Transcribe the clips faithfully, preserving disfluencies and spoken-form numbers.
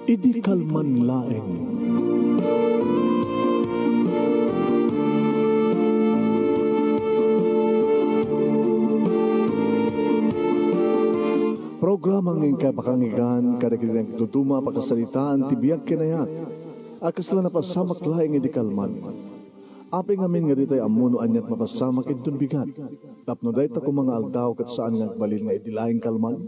Idi kalman laeng. Programa nga inkay pakanggan kadagiti nagduduma a pakasaritaan ti biag ken ayat a kasla napasamak laeng idi kalman. Apay ngamin nga ditay ammo no aniat mapasamak inton bigat, tapno dayta koma nga aldaw ket saan nga agbalin nga idi laeng kalman?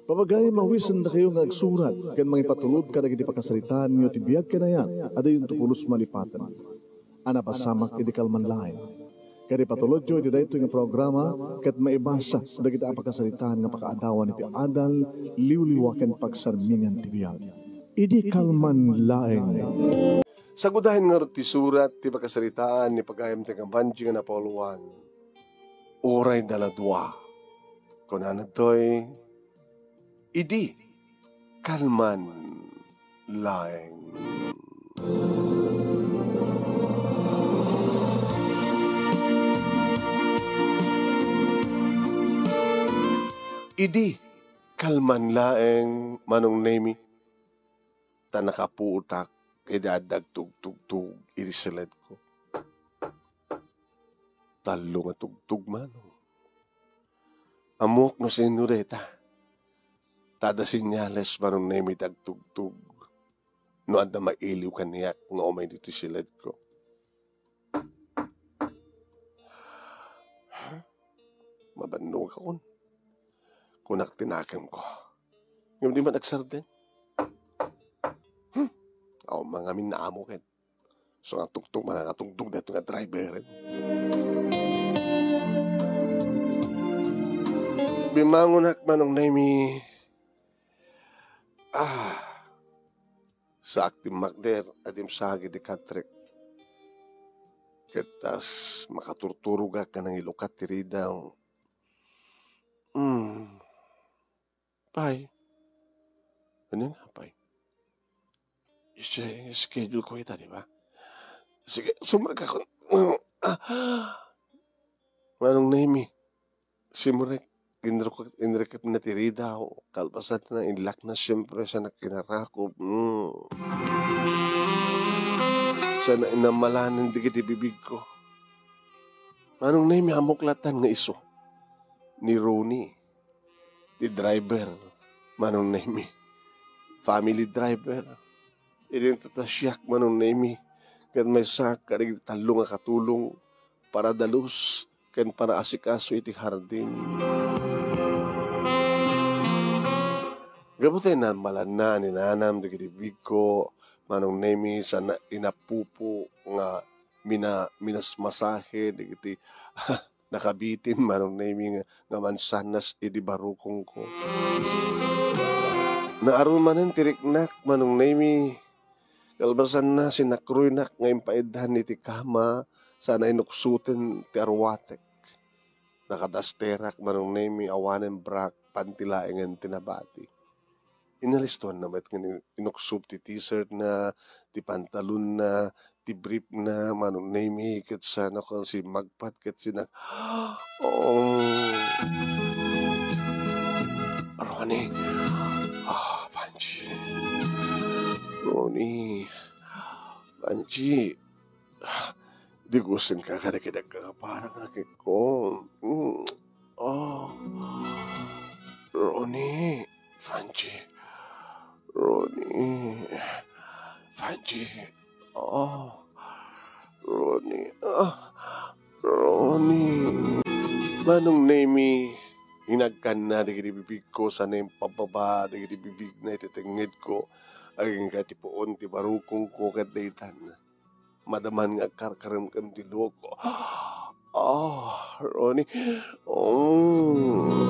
Papagayam a awisendakayo nga agsurat ken mangipatulod kadagiti pakasaritaanyo ti biag ken ayat a dayonto pulos malipaten a napasamak idi kalman laeng. Ket ipatulodyo iti daytoy nga programa ket maibasa dagiti a pakasaritaan nga pakaadawan iti adal, liwliwa ken pagsarmingan ti biag. Idi kalman laeng. Sagudayen ngarud ti surat ti pakasaritaan ni pagayam ti nga banji nga napauluan. Uray dala dua. Kunana toy, idi kalman laeng. Idi kalman laeng, Manong Nemi, ta nakapuotak idi adda agtugtugtog iti siledko. Tallo nga tugtog, Manong. Ammok no sino dayta. Ta adda senyales, Manong Nemi, ti agtugtog no adda mailiw kaniak nga umay ditoy siledko. Mabannogakon. Kunak ti nakemko. Ngem di man agsardeng. Hmm. Awan man ngamin naamo ket. So, nga tugtog, man nga tugtog, daytoy nga driver. Bimangonak, Manong Nemi. Ah. Saak ti makder, a dimsagi ti katrek. Ket ta makaturturogak nga nangilukat ti ridaw. Hmm. Pay. Ania nga pay? Isi schedule ko ita, di ba? Sige, sumrekakon. Ah. Manong Nemi, simrek, inrek-, inrekep na ti ridaw, kalpasan na, inlak na, siyempre, sa nakinarakop. Mm. Sa na inamalanan digiti bibig ko. Manong Nemi, ammok latan nga isu ni Ronnie, ti driver, Manong Nemi. Family driver. Idi natasiak, Manong Nemi, ket maysaak kadagiti tallo nga katulong para dalus ken para asikaso iti hardin. Gapu ta inammalanna a ninanam dagiti bibigko, Manong Nemi, sana inapupo nga mina-, minasmasahe dagiti nakabitin, Manong Nemi, nga, nga mansanas idi barukongko. Naarumanen ti riknak, Manong Nemi. Kalpasanna, sinakroynak nga impaiddan iti kama, sana inuksoten ti aruatek. Nakadasterak, Manong Nemi, awanen brak, panti laengen ti nabati. Inalistoanna met nga inuksop ti t-shirtna, ti pantalonna, ti briefna, Manong Nemi, ket sana kon simmagpat ket sinak-, Oh. Ronnie. Ah, Panji. Ronnie. Panji. Digusenka kadagiti agkakaparang a kekko. Mm. Oh. Ronnie. Panji. Ronnie. Panji. Oh. Ronnie. Ah. Ronnie. Manong Nemi, inagkanna dagiti bibigko, sana impabbaba dagiti bibigna iti tengngedko. Agingga ti puon ti barukongko ket daytan. Madaman nga agkarkaremkem ti luko. Ah, Ronnie. Oh.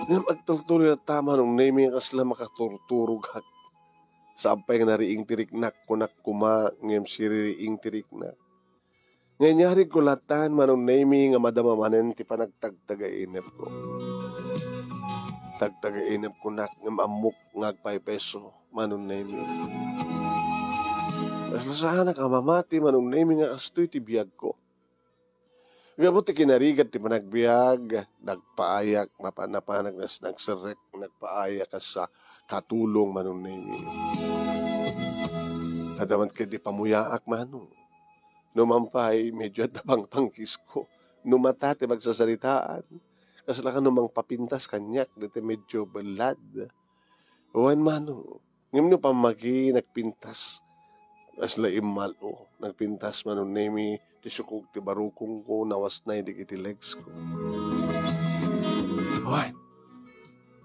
Ngem agtultuloy latta, Manong Nemi, nga kasla makaturturogak. Saan pay nga nariing ti riknak, kunak koma, ngem siririing ti riknak. Nga inyarigko latan, Manong Nemi, nga madama manen ti panagtagtagainepko. Tagtagainepko nak, ngem ammok nga agpaypayso, Manong Nemi. Kasla saanak a mamati, Manong Nemi, nga kastoy ti biagko. Gapu ti kinarigat ti panagbiag, nagpaayak, mapa-, napanak nas-, nagserrek, nagpaayak kas a katulong, Manong Nemi. Adda met ketdi pamuyaak, Manong. No man pay, medyo adda pangpangkisko. No mata ti magsasaritaan, kasla kano mangpapintas kaniak ditoy medyo bellad. Wen, Manong. Ngem no pammagi, nagpintas. Kasla immal-o. Nagpintas, Manong Nemi, ti sukog ti barukongko, nawasnay dagiti legs ko. Wen.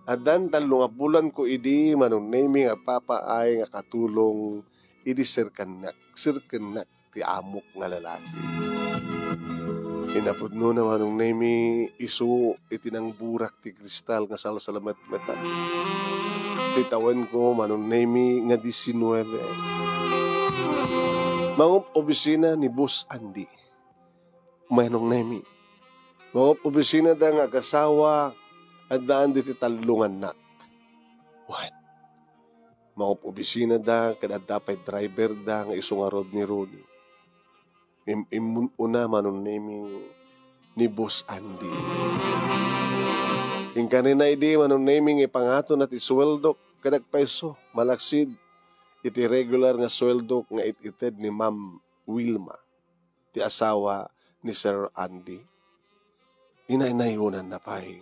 Addan tallo nga bulanko idi, Manong Nemi, nga agpapaay nga katulong idi serkannak, serkannak ti amok nga lalaki. Inapudnona, Manong Nemi, isu iti nangburak ti kristal nga salsalametmetan. Ti tawenko, Manong Nemi, nga diecinuebe. Mangob-obisina ni Boss Andy. Manong Nemi. Mangob-obisinada nga agasawa, addaan diti tallo nga annak. Wen. Mangob-obisinada ket adda pay driverda nga isu ngarud ni Ronnie. Im-, immun-una, Manong Nemi, ni Boss Andy. Inkarina idi, Manong Nemi, nga ipangatona ti suweldok ket agpayso malaksid iti regular nga suweldok nga it-ited ni Ma'am Wilma, ti asawa ni Sir Andy. Inaynaywonanna pay.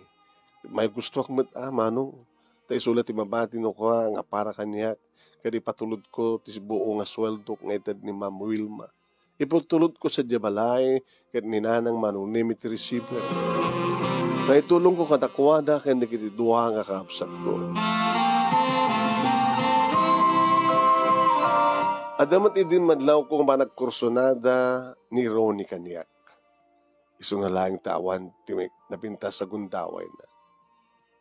Maigustoak met a, Manong, ta isu la ti mabati no kua nga para kaniak, ket ipatulodko ti buo nga suweldok nga ited ni Ma'am Wilma. Ipatulodko sadiay balay ket ni Nanang Manong Nemi ti receiver. Naitulongko kadakuada ken dagiti dua nga kakabsatko. Adda met idi madlawko nga panagkursonada ni Ronnie kaniak. Isu nga laeng ta awan ti napintas a gundawayna.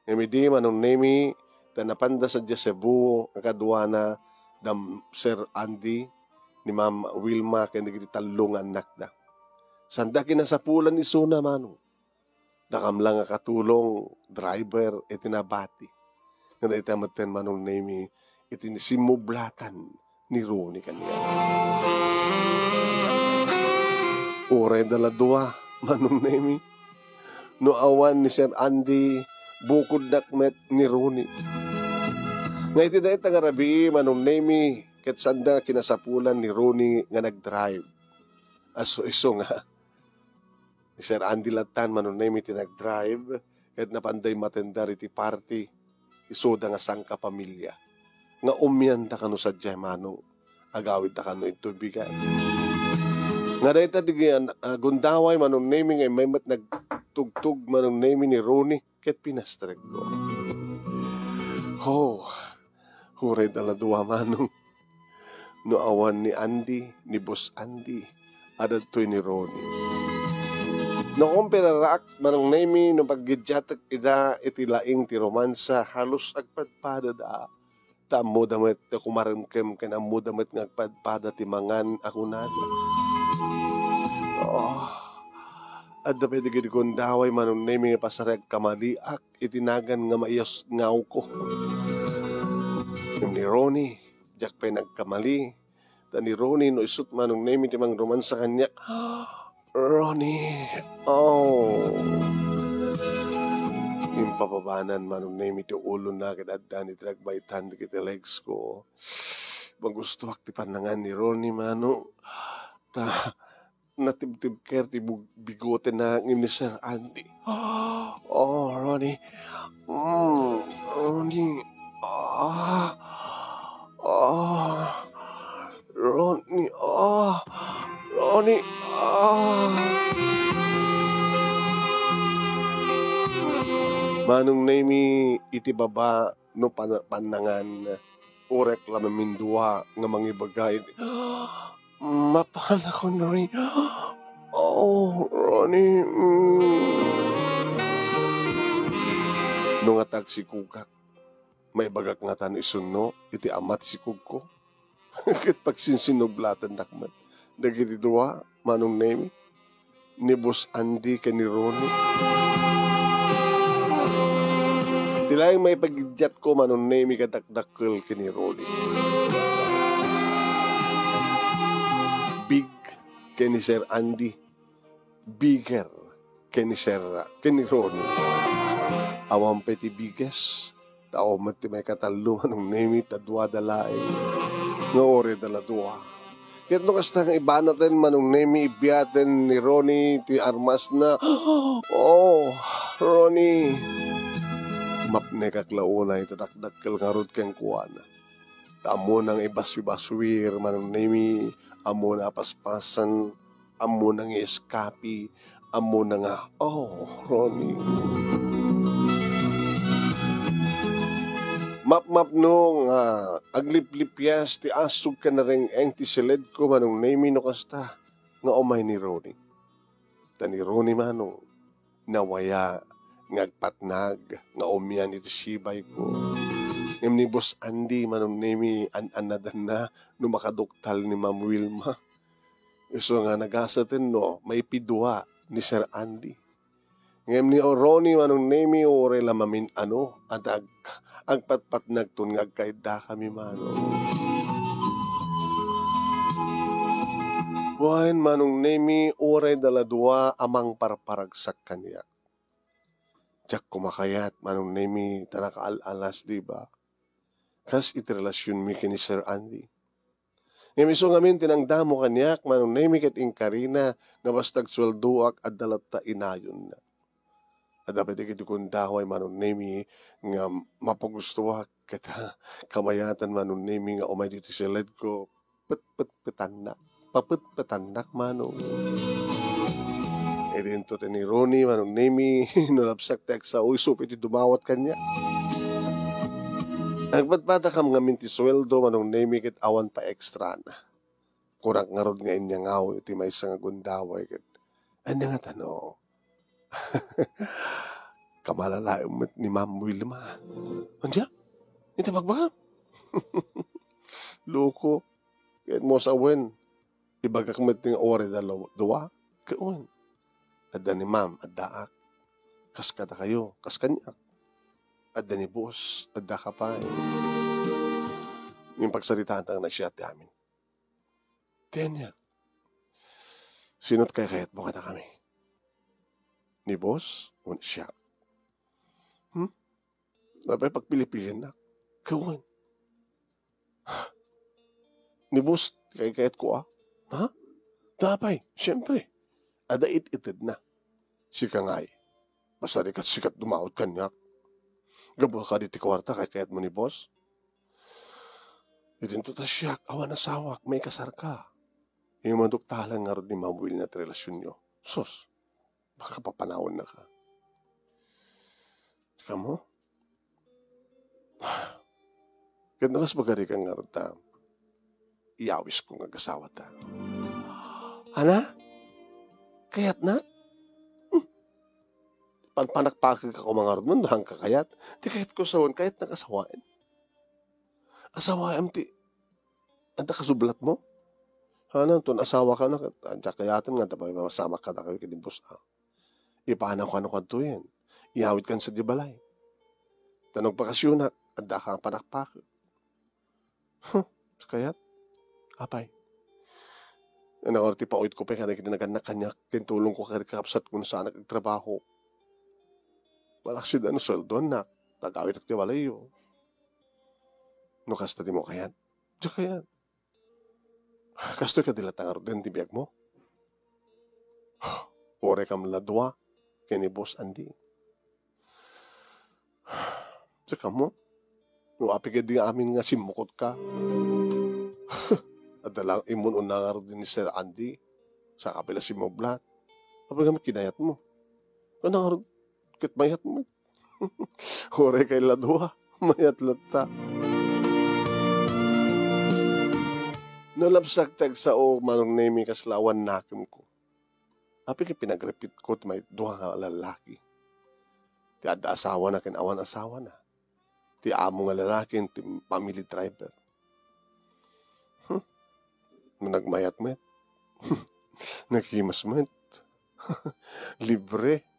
Ngem idi, Manong Nemi, ta napanda sadiay Cebu nga kaduana da Sir Andy, ni Ma'am Wilma, ken dagiti tallo nga annakda. Sanda kinasapulan isuna, Manong. Dakam la nga katulong, driver, iti nabati. Nga dayta metten, Manong Nemi, iti simmublatan ni Ronnie kaniak. Uray da la dua, Manong Nemi. No awan ni Sir Andy, bukodnak met ni Ronnie. Nga iti dayta nga rabii, Manong Nemi, ket sanda kinasapulan ni Ronnie nga nagdrive. Isu-isu nga ni Sir Andy lattan, Manong Nemi, ti nagdrive, ket napanda immatendar iti party, isuda nga sangkapamilia. Nga umianda kano sadiay, Manong, agawidda kano intoy bigat. Nga dayta di, ah, gundaway, Manong Nemi, nga immay met nagtugtog, Manong Nemi, ni Ronnie, ket pinastrekko. Oh, uray da la dua, Manong. No awan ni Andy, ni Boss Andy, adda daytoy ni Ronnie. No kumpiraraak, Manong Nemi, no paggiddiatek ida iti laing ti romansa, halos agpadpadada. Ta ammoda met ti kumaremkem ken ammoda met nga agpadpada ti mangan a kunada. Oh, adda pay dagiti gundaway, Manong Nemi, nga pasarag kamaliak iti nagan nga maiyasngawko. Ni Ronnie, diak pay nagkamali. Ta ni Ronnie, no isut Manong Nemi ti mangromansa kaniak. Ronnie, oh. Impapabanan Manong Nemi ti ulona ket addan iti nagbaytan dagiti legs ko. Magustoak ti pannangan ni Ronnie, Manong. Ta natibtibker ti bug-, bigotena ngem ni Sir Andy. Oh, Ronnie. Mm, Ronnie. Ah. Ah. Ronnie. Ah. Ronnie. Ah. Manong Nemi iti baba no pan-, pannangan. Urek la mamindua nga mangibaga iti, "Mapanakon, Ronnie. Oh, Ronnie." Mm. No nga tagsikogak, maibagak ngata no isunno iti ama ti sikogko. Ket pagsinsinublatennak met dagiti dua, Manong Nemi. Ni Boss Andy ken ni Ronnie. Ti laeng maipagiddiatko, Manong Nemi, kadakdakkel ken ni Ronnie. Big ken ni Sir Andy. Bigger ken ni Sir, ken ni Ronnie. Awan pay ti bigas, ta awan met ti maikatallo, Manong Nemi, ta duada laeng nga uray da la dua. Ket no kasta nga ibanaten, Manong Nemi, ibiaten ni Ronnie ti armasna. Oh, Ronnie! Mapnekak la unay ta dakdakkel ngarud kenkuana. Ta ammona nga ibaswi-baswir, Manong Nemi, ammona a paspasen, ammona nga iskapi, ammona nga, oh, Ronnie. Mapmapno nga agliplipias ti asug ken nareng-eng ti siledko, Manong Nemi, no kasta nga umay ni Ronnie. Ta ni Ronnie, Manong, nawaya nga agpatnag nga umian iti sibayko. Ngem ni Boss Andy, Manong Nemi, an-annadanna no makaduktal ni Ma'am Wilma. Isu nga nagasaten no maipidua ni Sir Andy. Ngem ni Ronnie, Manong Nemi, uray la mamin-ano, adda ag-, agpatpatnagton nga agkaiddakami, Manong. Wen, Manong Nemi, uray da la dua a mangparparagsak kaniak. Diak koma kayat, Manong Nemi, ta nakaal-alas, di ba? Kas iti relasionmi ken ni Sir Andy. Ngem isu ngamin ti nangdamo kaniak, Manong Nemi, ket inkarina nga basta agsueldoak, adda latta inayonna. Adda pay dagiti gundaway, Manong Nemi, nga mapagustoak, ket kamayatan, Manong Nemi, nga umay ditoy siledko, petpetpetannak. Papetpetannak, Manong. Idinto ti ni Ronnie, Manong Nemi, no labsak ti agsao, isu pay ti dumawat kaniak. Agbatbatakam ngamin ti sueldo, Manong Nemi, ket awan pay ekstrana. Kunak ngarud nga inyangaw iti maysa nga gundaway ket, ania nga tano? Kamalalaem met ni Ma'am Wilma. Ania? Iti bagbagam? Loko. Kayatmo sawen, ibagak met nga uray da lo-, dua? Ket wen, adda ni Ma'am, addaak. Kas kadakayo, kas kaniak. Adda ni Boss, adda ka pay. Ngem pagsaritaanta nga naisiat ti amin. Ti ania? Sino't kaykayatmo kadakami? Ni Boss wen siak? Hmm? Apay pagpilipiliennak? Ket wen. Ni Boss, kaykayatko a. Ha? Apay, siempre. Adda it-itedna. Sika ngay. Basta di ket sika ti dumawat kaniak. Gapu kadi ti kuarta, kaykayatmo ni Boss? Idinto ta siak, awan asawak, maikasarka. Imaduktalan ngarud ni Ma'am Wilma ti relasionyo. Sus, baka papanawennaka. Kamo? Ket no kas pagarikan ngarud ta, iyawisko nga agasawata. Ana? Kayatna? Hmm. Panpanakpakeg ka koma ngarud no, no, haan ka kayat. Ti kayatko sawen, kayatnak asawaen. Asawaem ti, anta kasublatmo? Haan, ton asawaka na, ket diak kayaten nga, tapay masamak kadakayo ken ni Boss, ah. Ipaanawkan no kadtoyen. Iyawidkan sadiay balay. Ta no agpakasionak, addaka panakpakeg. Huh, kayat? Apay? Ania ngarud ti pauyotko pay kadagiti nagannak kaniak, ken tulongko kadi kakabsatko no saanak agtrabaho. Malaksid a no sueldoannak, ta agawidak ti balayyo. No kasta ti mo kayat? Diak kayat. Kastoy kadi latta ngaruden ti biagmo? Uray kam la dua ken ni Boss Andy. Diak ammo. No apay kadi nga amin nga simmukotka? Adda laeng immun-una ngarud ni Sir Andy. Saka pay la simmublat. Apay nga kinayatmo? Ania ngarud ket mayatmo met. Uray kay la dua, mayat latta. No labsak ti agsao, Manong Nemi, kasla awan nakemko. Apay nga pinagripitko ti may dua nga lalaki. Ti adda asawana ken awan asawana. Ti amo nga lalaki ti family driver. Hmm. No nagmayat met. Nakimas met. Libre.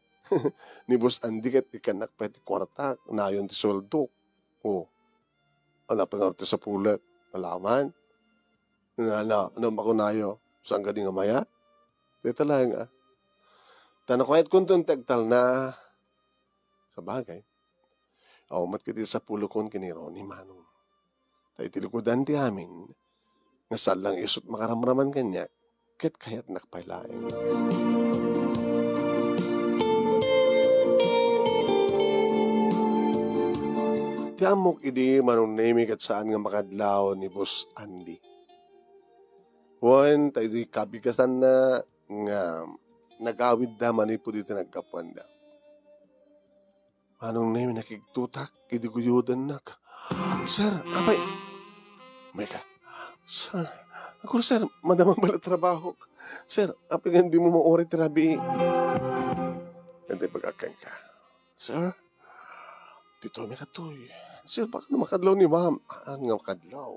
Ni Boss Andy ket ikannak pay ti kuarta, nayon ti sueldok. Oh. Ania pay ngarud ti sapulek? Alaman. Nga, ano, ano makunayo? Saan kadi nga mayat? Dayta laeng, ah. Ta no kayatkonton ti agtalna, sabagay, awan met ketdi sapulokon ken ni Ronnie, Manong. Ta iti likudan ti amin, nga saan lang isut' makaramraman kaniak, ket kayatnak pay laeng. Ti ammok idi, Manong Nemy, ket saan nga makadlaw ni Boss Andy. Wen, ta idi kabigasanna nga nagawidda manipud iti naggapuanda. Manong Nemy, nakigtotak idi guyodennak. "Sir, apay?" "Mika." "Sir, ako, sir, madamon bala trabahok. Sir, apay nga dimo mauray ti rabii?" Ket imbagak kenka, "Sir, ditoy mi kadtoy. Sir, baka no makadlaw ni ma'am." "Saan nga makadlaw?"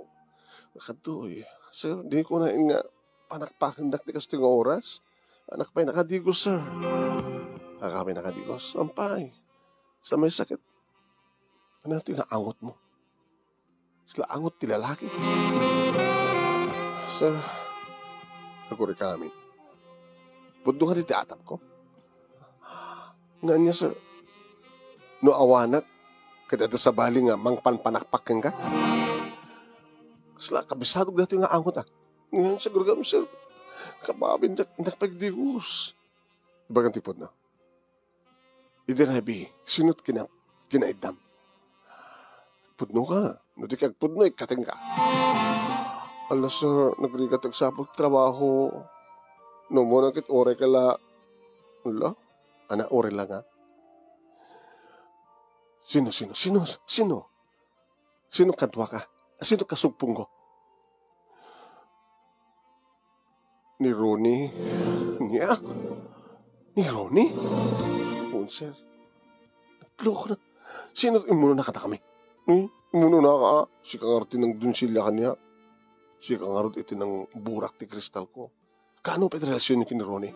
"Makadtoy. Sir, di ko na nga panakpakendak ti kastoy nga oras. Anak pay nakadigos, sir." "Anak pay nakadigos? Ampay. Sa may sakit. Ano ti nga angot mo? Sila angot ti lalaki." "Sir, agurikami. Pudno nga ti atapko." "Nga ania, sir? No awanak, ket adda sabali nga mangpanpanakpak kenka? Sila kabisagod dati nga angot, ah. Ngayon, siguro kami, sir, kababain, dak-, dakpagdigos." Ibagan ti pudno. "Idi rabii, sino ti kina-, kinaiddam?" "Pudno ka. No di ka agpudno, ikkatenka." "Ala, sir, nagrigat agsapul ti trabaho. No umuna ket uray ka la." "Ala, ana, uray la nga. Sino, sino, sino, sino? Sino kaduaka? Sino kasugpungko?" "Ni Ronnie." "Ania? Ni Ronnie?" "Wen, sir. Nagloko na. Sino immunona kadakami? Hmm? Immunona ka, ah? Sika ngarud ti nangdonsilia kaniak. Sika ngarud iti nangburak ti kristalko. Kaano pay ti relasionyo ken ni Ronnie?"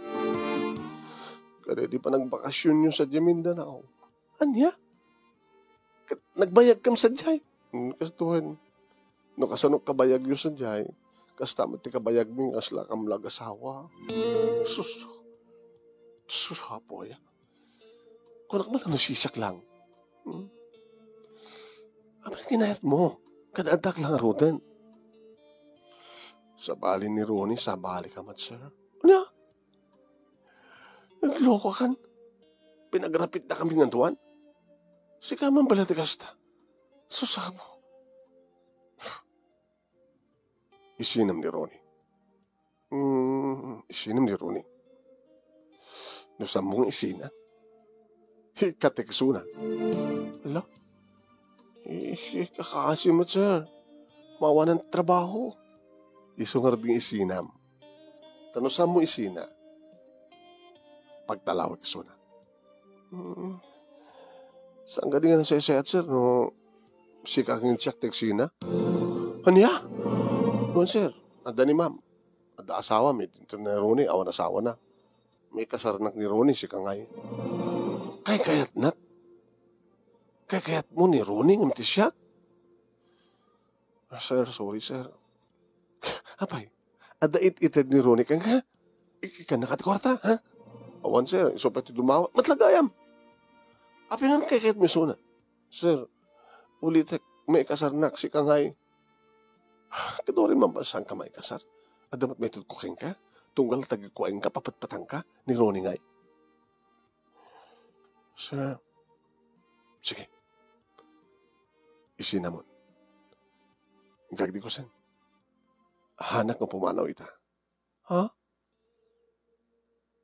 "Kada idi panagbakasionyo sadiay Mindanao." "Ania? Ket nagbayagkam sadiay?" "Hmm, kastoyen. No kasano kabayagyo sadiay, kasta met ti kabayagmi nga sila kam la agasawa." "Sus, sus, apo aya. Kunak man no siak lang. Hmm? Apay nga kinayatmo? Kada addak lang ngaruden." "Sabali ni Ronnie, sabali ka met, sir." "Ania? Naglokokan? Pinagrapitnakami nga duan? Sika man bala ti kasta? Sus, apo." "Isinam ni Ronnie." "Hmm, isinam ni Ronnie. No saanmo nga isina, ikkatek isuna." "Ala? Eh, kakaasi met, sir. Mawanan trabaho." "Isu ngarud nga isinam. Ta no saanmo isina, pagtalawek isuna." "Hmm. Saan kadi nga nasayaat, sir, no sika ken siak ti agsina?" "Ania? Wen, sir. Adda ni ma'am. Adda asawam, iti ni Ronnie, awan asawana. Maikasarnak ni Ronnie, sika ngay." "Kaykayatnak? Kaykayatmo ni Ronnie ngem ti siak?" "Ah, sir, sorry, sir." "Apay, adda it-ited ni Ronnie kenka? Ikkanna kadi kuarta, ha?" "Awan, sir, isu pay ti dumawa." "Met la gayam. Apay nga kaykayatmo isuna?" "Sir, ulitek, maikasarnak, sika ngay." "Ket uray man, saanka maikasar? Adda met maitedko kenka? Tunggal ta agikuaenka, papatpatanka ni Ronnie ngay." "Sir, sige. Isinamon. Gagdigusen. Hanak nga pumanaw ita." "Ha?"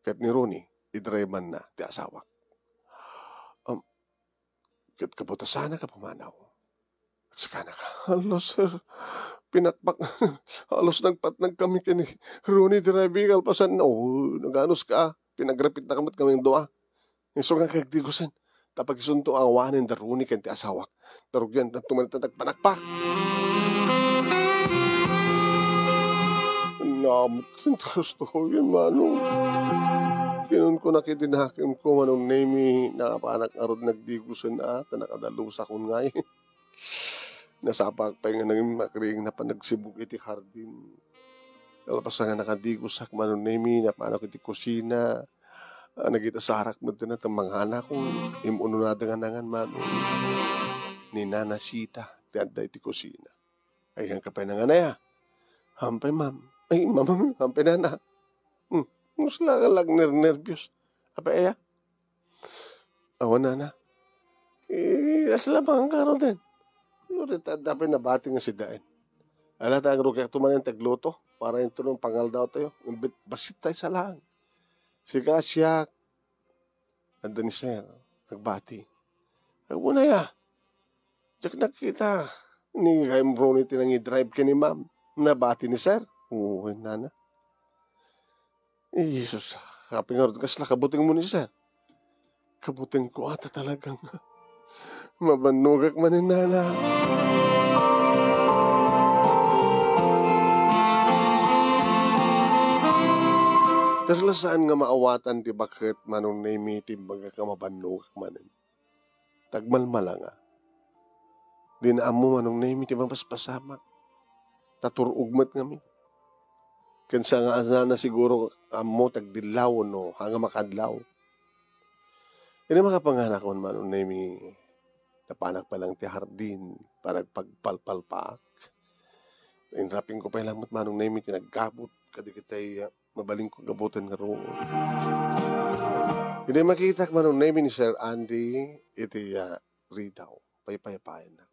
"Ket ni Ronnie, idribanna ti asawak. Am, ket kabutasanak a pumanaw. Agsakanak." "Hala, sir. Pinakpak. Halos nagpatnag kami ken ni Ronnie, driver, kalpasan na. Oh, naganos ka. Pinagrapit na ka met kami dua. Isu nga kagdigusen. Ta pag isunto, awanen da Ronnie ken ti asawak. Ta rugian tanto man ita nagpanakpak." Naamot ti interest ko, yun, Manong. Kinunkunak iti nakemko, Manong Nemy, napanak ngarud nagdigusen, ah, ta nakadalusak ngay. Nasapaak pay nga nangin makriing na panagsibug iti hardin. Kalpasan nga nakadigosak, Manong Nemy, napanak iti kusina. A, nagitasarak met dina ta manganakon, im-unonada nga nangan, Manong. Ni Nana Sita ti adda iti kusina. Ay, haanka pay nangan aya? Haan pay, ma'am. Ay, ma'am, haan pay, nana. Hmm, kasla ka nagnernerbios. Apay aya? Awan, nana. Eh, kasla mangan ka ngaruden? Pero ti adda pay nabati nga sidaen. Ala, ta agrugiakto manen ti agluto para intono pangaldaw tayo. Imbit bassit tayo sa laang. Sika, siak, adda ni sir, nagbati. Ay, wen aya. Diak nakita. Ni Kayem Ronnie ti nangidrive ken ni ma'am. Nabati ni sir? Wen, nana. Eh, Jesus, apay ngarud kasla kabutengmo ni sir? Kabutengko a ta talagang mabannogak manen, nana. Kasla saan nga maawatan ti baket, Manong Nemy, ti imbagak a mabannogak manen. Tagmalmalanga. Dina ammo, Manong Nemy, ti mapaspasamak. Ta tur-og met ngamin. Ken saan nga nana siguro ammo ti agdillaw no haan nga makadlaw. Idi makapanganakon, Manong Nemy, napanak pay lang ti hardin, panagpagpalpalpaak. Inrapingko pay lang met, Manong Nemy, ti naggabut kadagiti, ah, mabalinko gabutan nga ruod. Idi makitak, Manong Nemy, ni Sir Andy iti, ah, ridaw, paypaypayannak.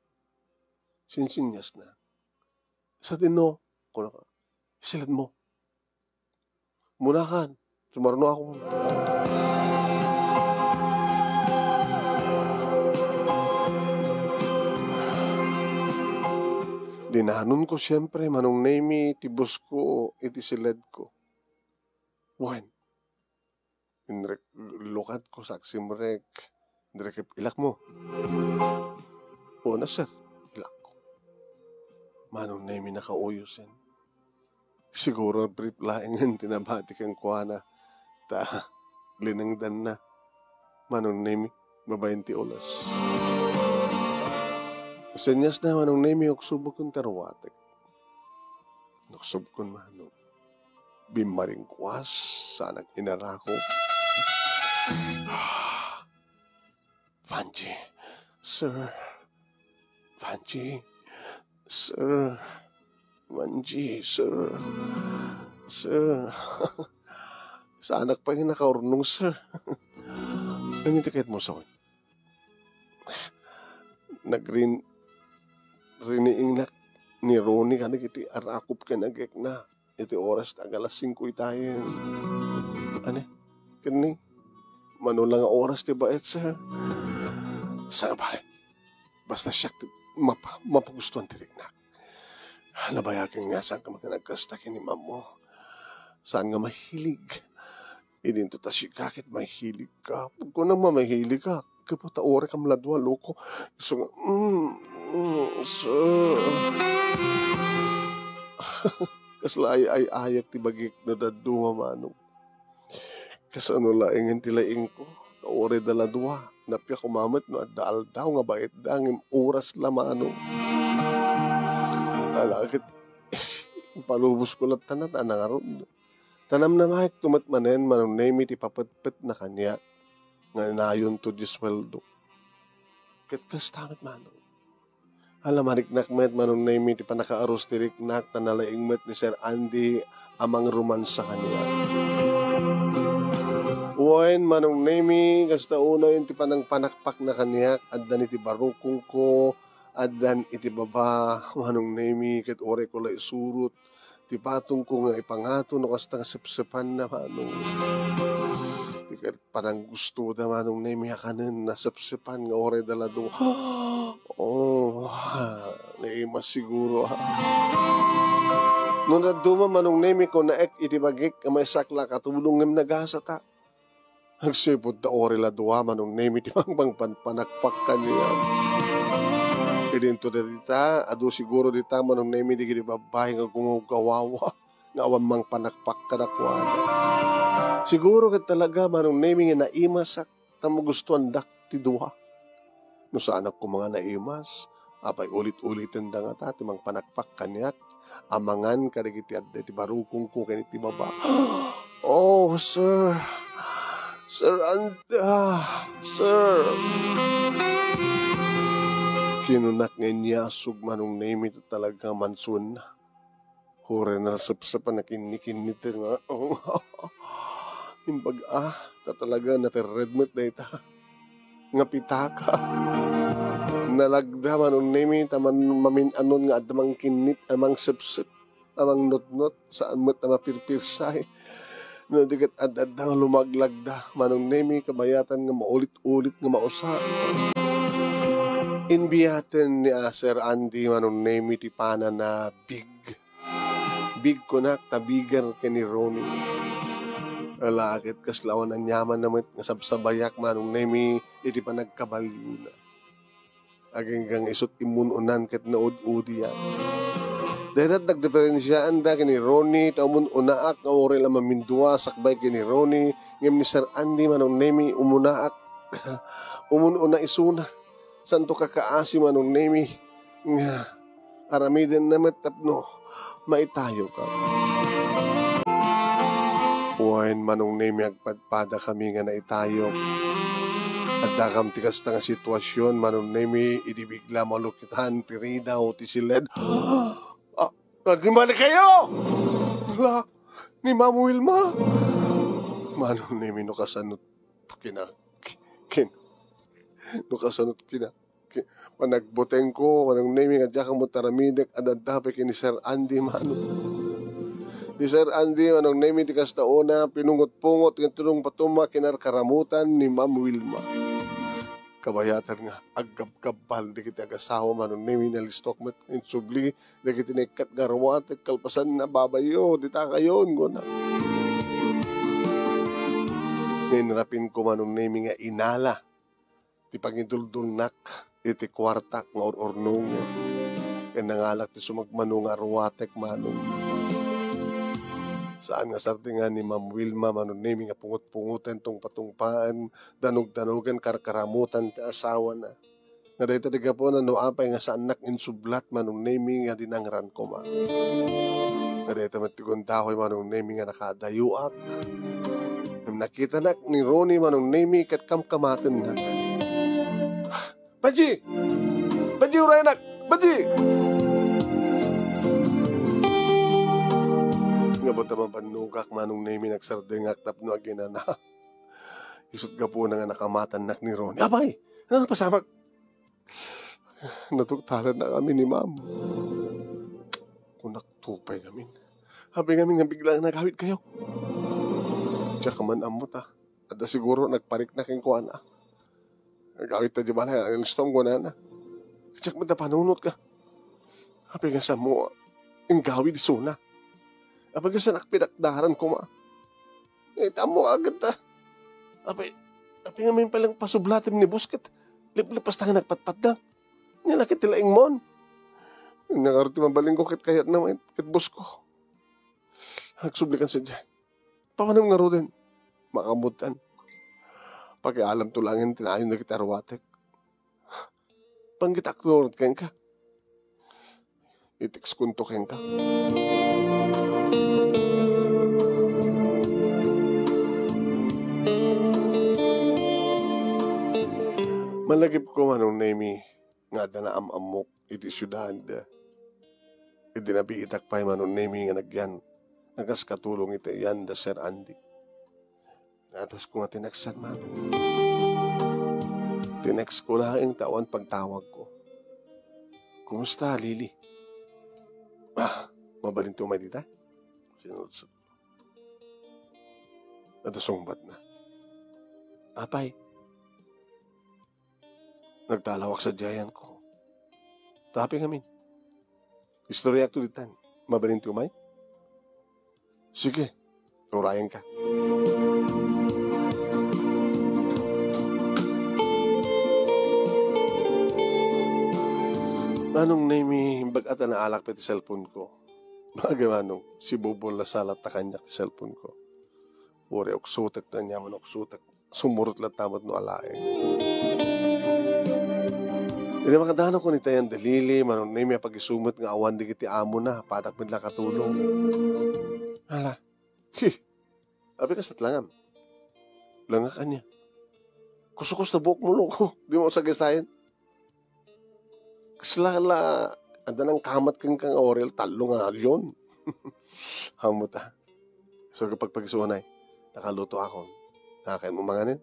Sinsinniasna. Sadino, kunana, siledmo. Munakan, sumarno ako. Dinanonko, siempre, Manong Nemy, ti busko iti siledko. Wen, inrek-, lukadko sa agsimrek, inrek-, ilakmo. Una, sir, ilakko. Manong Nemy, nakauyosen. Siguro brief laengen ti nabati kenkuana, ta linengdanna, Manong Nemy, babaen ti oras. Sinniasna, Manong Nemy, uksobkon ti ruatek. Nuksobkon, Manong. Bimmaringkuas, saanak inarakop. Vangie, sir. Vangie, sir. Vangie, sir. Sir. Saanak pay nga nakaurnong, sir. Ania ti kayatmo sawen? Nagrin-, riniingnak ni Ronnie kadagiti arakop ken agekna iti oras ta agalas singko itayen. Ania? Ken ni, mano la nga oras ti baet, sir? Saan a bale? Basta siak ti mapa-, mapagustuan ti riknak. Nabayagen nga saan ka makiagkasta ken ni mammo. Saan nga mahilig. Idinto ta sika ket mahilig ka. Pagkunam nga mahilig ka, gapu ta uray kam la dua, loko. Isu nga, mm, mm, sir. Kasla ay-ay-ayak ti bagik no dadduma, Manong. Kasano laengen ti laingko? Ta uray da la dua, nappiak koma met no adda aldaw nga baetda, ngem oras la, Manong. Ala ket, impalubosko latta ta nangarud. Ta namnamaekto met manen, Manong Nemy, ti papetpetna kaniak nga nayonto ti sueldo. Ket kasta met, Manong. Ala, mariknak met, Manong Nemy, ti pannakaarus ti riknak, ta nalaing met ni Sir Andy a mangromansa kaniak. Wen, Manong Nemy, kasta unay ti panangpanakpakna kaniak, addan iti barukongko, addan iti baba, Manong Nemy, ket urayko la isurot ti patongko nga ipangato no kasta nga sepsepanna, Manong. Ti ket pananggustoda, Manong Nemy, a kanen, nasepsepan nga uray da la dua. Oh, naimas siguro, ha? No dadduma, Manong Nemy, kunaek iti bagik nga maysak la a katulong ngem nagasatak. Agsipud ta uray la dua, Manong Nemy, ti mangpangpanpanakpak kaniak. Idinto dita, adu siguro dita, Manong Nemy, dagiti babbai nga gumawgawawa nga awan mangpanakpak kadakuada. Siguro ket talaga, Manong Nemy, nga naimasak ta magustuandak ti dua. No saanak koma nga naimas, apay ulit-ulitenda ngata ti mangpanakpak kaniak, amangan kadagiti adda iti barukongko ken iti baba. Oh, sir. Sir And-, ah, sir. Kinunak nga inyasog Manong Nemi ta talaga mansuenna. Uray nasepsep a nakinnikinnit nga, imbag, ah, ta talaga naterred met dayta nga pitaka. Nalagda Manong Nemi ta man-, mamin-anon nga adda mangkinnit a mangsepsep. A mangnutnot, saan met a mapirpirsay. No di ket ad-adda nga lumaglagda, Manong Nemi, kabayatan nga maulit-ulit nga mausa. Inbiaten ni, ah, Sir Andy, Manong Nemi, ti panana big. Big kunak, ta bigger ken ni Ronnie. Ala ket kasla awan aniamanna met nga sabsabayak, Manong Nemi, iti panagkabaliona. Agingga nga isut' immun-unan ket naud-udiak. Dayta nagdiferensiaanda ken ni Ronnie, ta umun-unaak nga uray la mamindua sakbay ken ni Ronnie, ngem ni Sir Andy Manong Nemi, umunaak, umun-una isuna. Santo kakaasi Manong Nemi nga aramidenna met tapno maitayoka. Wen, Manong Nemi, agpadpadakami nga naitayok. Addakam ti kasta nga situasion, Manong Nemi, idi bigla malukitan ti ridaw ti siled. Ah, agimali kayo! Ala, ni Ma'am Wilma! Manong Nemi, no kasano kina-, kin-, no kasano kina-, Ki-, panagbutengko, Manong Nemi, nga diak ammo ti aramidek, ad-adda pay ken ni Sir Andy, Manong. Ni Sir Andy, Manong Nemi, ti kasta una, pinungot-pungot ken tulong patuma kinarkaramutan ni Ma'am Wilma. Kabayatan nga aggabgabbal dagiti agasawa, Manong Nemi, nalistok met insubli dagiti naikkat nga aruatek kalpasan na babayo, dita kayon, kuna. Nga inrapinko, Manong Nemi, nga inala ti pangiduldulnak iti kuartak nga ur-urnongen. Ken nangalak ti sumagmamano nga aruatek, Manong. Saan nga sardengan ni Ma'am Wilma, Manong Nemi, nga pungot-pungoten, tungpa-tungpaen, danog-danogen, karkaramutan ti asawana. Nga dayta ti gapuna no apay nga saannak insublat, Manong Nemi, nga dinangran koma. Nga dayta met ti gundaway, Manong Nemi, nga nakadayoak. Ngem nakitanak ni Ronnie, Manong Nemi, ket kamkamatennak. Benji! Benji, uraynak! Benji! Nga bata mabannogak, Manong Nemi, nagsardengak tapno aginana. Isut' gapuna nga nakamatannak ni Ronnie. Apay! Ano pasamak? Natuktalan na kami ni Ma'am. Kunak to pay ngamin. Apay ngamin nga biglang nagawid kayo. Diak man ammo ta. Adda siguro nagparikna kenkuana. Nagawid ta di balay, ang listom ko na na. Diak man ta panunot ka. Apay nga samo, inggawid isuna. Apay nga sanak pinakdaran koma. Eh, tamo agad ta. Apay, apay ngamin palang pasublatem ni boss ket liplipas ta nga nagpatpatda. Nia la ket ti laingmon. Nia ngarud ti mabalin ko ket kayatna met ket boss ko. Agsubli kan sadiay. Papanam ngaruden. Makaammotan. Pakialam to laengen ti naayon dagiti aruatek. Panggitak to kenka. I-text kunto kenka. Malagipko, Manong Nemi, nga adda naam-ammok iti siudad. Idi nabiitak pay, Manong Nemi, nga nagyan nga kas katulong iti yan da Sir Andy. Natasko nga tineksan, Manong. Tineksko laeng ta awan pagtawagko. "Kumusta, Lily?" "Ah, mabalin ti umay dita?" Sinudsod. Adda sungbatna. "Apay, nagtalawak sadiayen ko. Tapi ngamin. Istoryak to ditan. Mabalin ti umay?" "Sige, urayenka." Manong Nemi, imbag a ta naalak pay ti cellphone ko. Bagay, Manong, sibubol la salat ta kaniak ti cellphone ko. Uray uksotek no aniaman uksotek. Sumurot latta met no alaen. Idi makadanok ken itayan da Lily, Manong Nemi, a pagisungbat nga awan dagiti amona, padak met la katulong. Ala. Hi. Apay kasla ngem? Langak ania. Kusukus ta buokmo, loko. Dimo sagisayan. Kasla la, adda nangkamat kenka nga orel, tallo nga alyon. Ammom ta. So, pagpagisuanay, nakaluto ako. Nakakain mo manganin?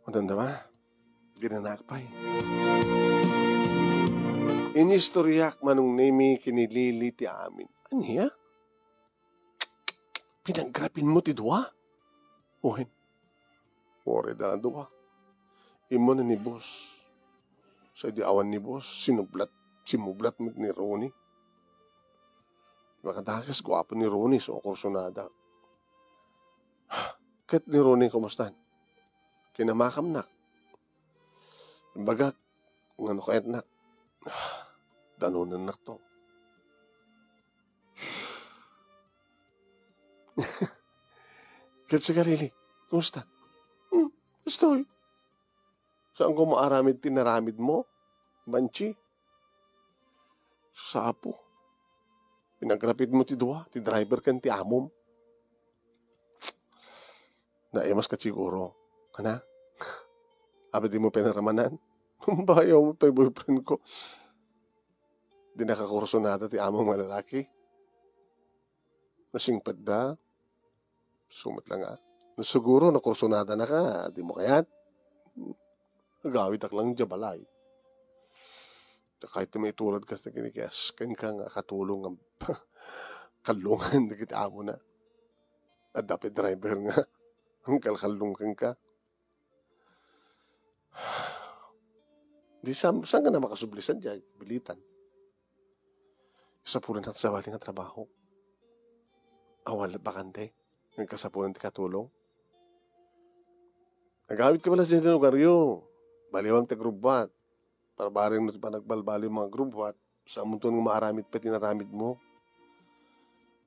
Madamdama. Ginanak pay. Inistoryak, Manong Nemi, ken ni Lily ti amin. Ania? Pinagrapin mo ti dua? Wen. Uray da dua. Immuna ni boss. Sa idi awan ni boss, sinublat, simublat met ni Ronnie. Makadakes, guapo ni Ronnie, so kursunada. Ket ni Ronnie, kumustan? Kinamakamnak. Imbagak, ngano kayatnak? Danonannak to. Ket sika, Lily, kumusta? Hmm, kastoy. Saanko maaramid ti naramid mo, Banchi? Sapo. Pinagrapid mo ti dua, ti driver ken ti amom. Naimas ka siguro. Kana? Abi di mo pinaramanan? Bayaw mo pay boyfriend ko. Di nakakursunada ti amom nga lalaki. Nasingpetda. Sumat lang, ah. No, siguro nakursunada na ka, di mo kayat. Agawidak lang diay balay. Ta kayat ti maitulad kas na kini kayas, kenka nga katulong nga kallungan dagiti amo na. Adda pay driver nga ang kalkallong kenka. Di sam-, saan ka na makasubli sadiay, bilitan? Sapulan ti sabali nga trabaho. Awan la't bakante. Nagkasapulan ti katulong. Agawid ka pala sa lugaryo. Baliwang ti agrubbuat. Barbareng no ti panagbalbaliw mga agrubbuat. Saan mo nga maaramid pay ti naramid mo.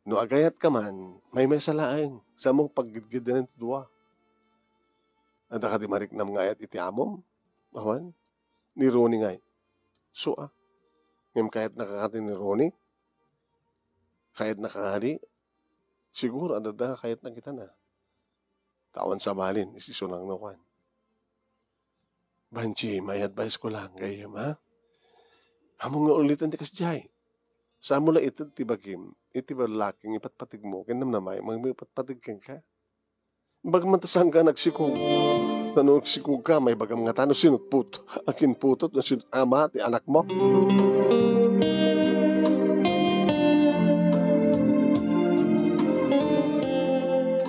No agayat ka man, maymaysa laeng. Saan mo paggidgidanan ti dua. Adda ka di mariknam nga ayat iti amom? Awan. Ni Ronnie ngay. So, ah. Ngem kayatna ka kadi ni Ronnie? Kayatna ka kadi? Siguro, adda kayatna kita na. Tawan sabalin, isisunang no kwan. Banchi, may advice ko lang gayyem, ha? Ammom nga ulitan ti kasdiay. Saan mo la ited ti bagim, iti ballaki nga ipatpatig mo, ken namnamaem nga ipatpatig kenka. Imbag man ta saan ka nagsikog. Nano nagsikog ka, maibagam ngata no sinutput. Akin putot no sinut ama ti anak mo.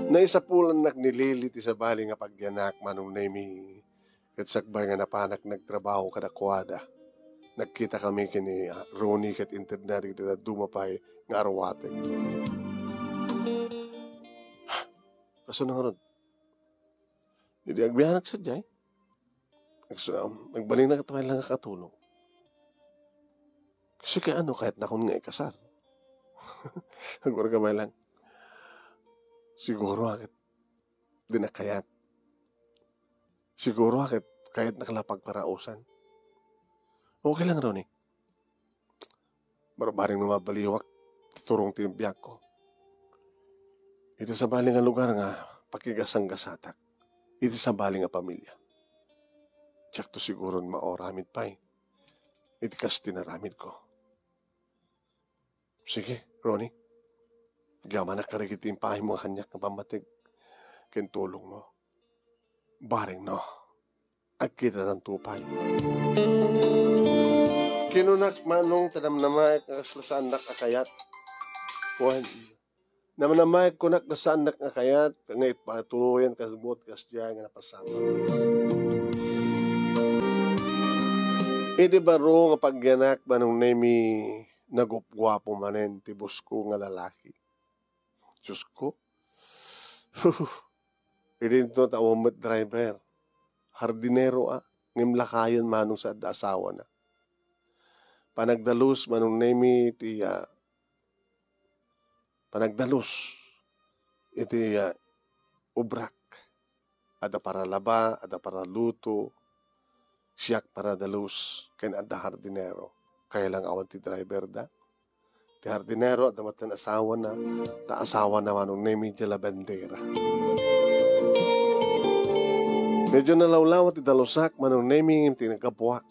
Naisapulannak ni Lily ti sabali nga pagyanak, Manong Nemi. Ket sakbay nga napanak nagtrabaho kadakuada, nagkita kami ken ni, ah, Ronnie ket intedna dagiti dadduma pay nga aruatek. Kasano ngarud? Idi agbianak sadiay, agsu-, um, agbalinnak ket may lang nga katulong. Kasi kay ano, kayatnakon nga ikasar. Agwarga may lang. Siguro, ah, ket di na kayat. Siguro, ah, ket kayatnak la pagparausan. Okay lang, Ronnie. Barbareng no mabaliwak ti turong ti biagko. Iti sabali nga lugar nga pakigasanggasatak. Iti sabali nga pamilya. Diakto siguron maoramid pay iti kas ti naramidko. Sige, Ronnie. Agyamannak kadagiti impaaymo nga kaniak nga pammatik ken tulongmo. Bareng no, agkitatanto pay. Kinunak, Manong, ta namnamaek nga kasla saannak a kayat. Wen, namnamaek kunak nga saannak nga kayat, nga ipatuloyan kasbuot kasdiay nga napasamak. Idi baro nga pagyanak, Manong Nemi, nagupguapo manen ti boss ko nga lalaki. Diosko. Idinto ta awan met driver. Hardinero, ah, ngem lakayen, Manong, sa adda asawana. Panagdalus, Manong Nemi, ti, ah, panagdalus iti, ah, ubrak. Adda paralaba, adda paraluto, siak paradalus, ken adda hardinero. Kaya lang awan ti driver da. Ti hardinero, adda met asawana, ta asawana, Manong Nemi, diay labandera. Medyo nalawlawa ti dalusak, Manong Nemi, ngem ti naggapuak.